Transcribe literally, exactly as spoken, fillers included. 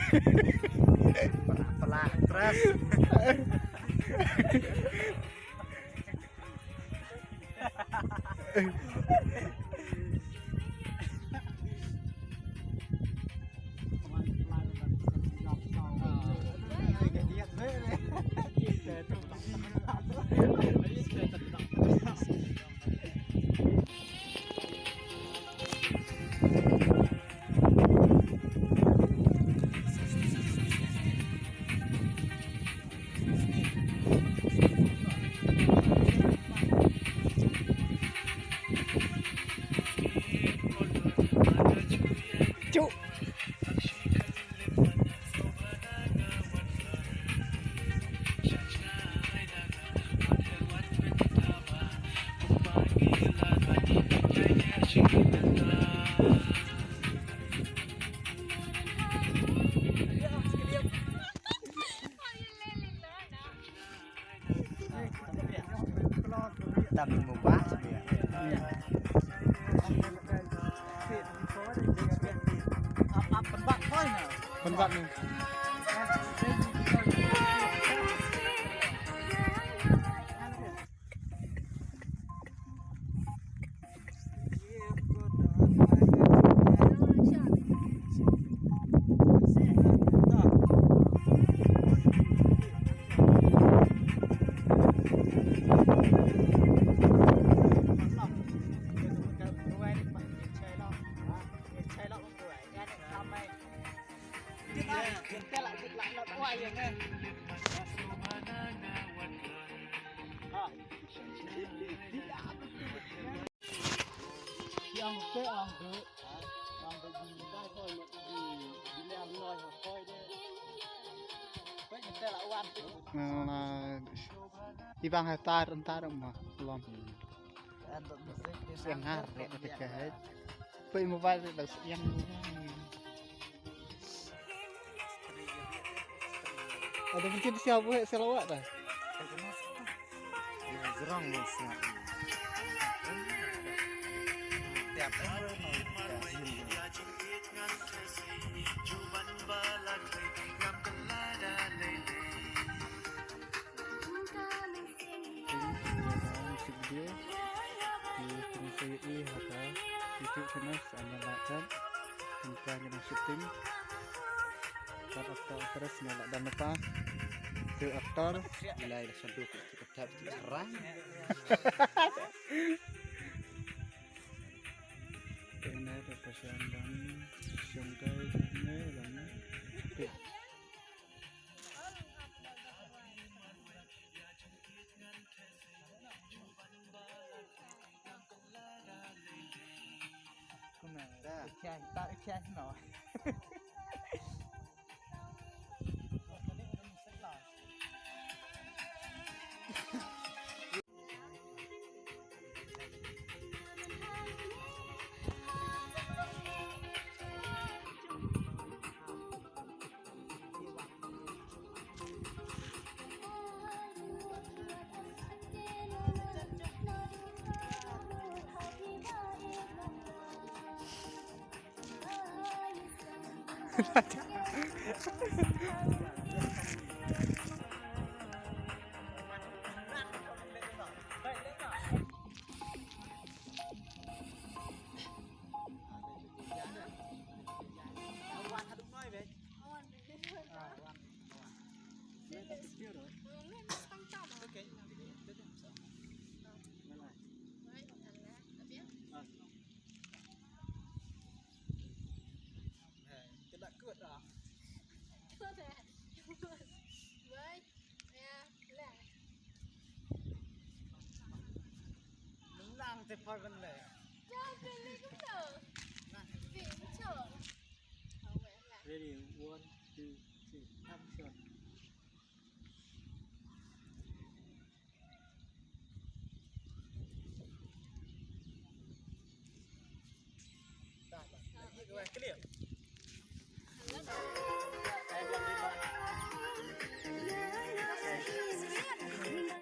Pala, pala, terus. Tam mubah sebenarnya. Pynbak ni. Ibang ha tar entar ma lom. Siang har re te ka hai. Pei mobile re bas yang. Ada mungkin siapa he selawat dah. Zerang ni siap. Tiap hari mau. Video. Ki kren sa ïohi ha ka YouTube channel sa ïa la kan. Kan ka ngi dang shooting. Kat actor actress ngi la dang napa. Tu actor. Ila ila sadu ka ka tap tu serang. Kena da pasan dang shong kai ne dang. Menang te par benle. Ready, one, two, three, action. Dah, dah. Lagi dua, clear.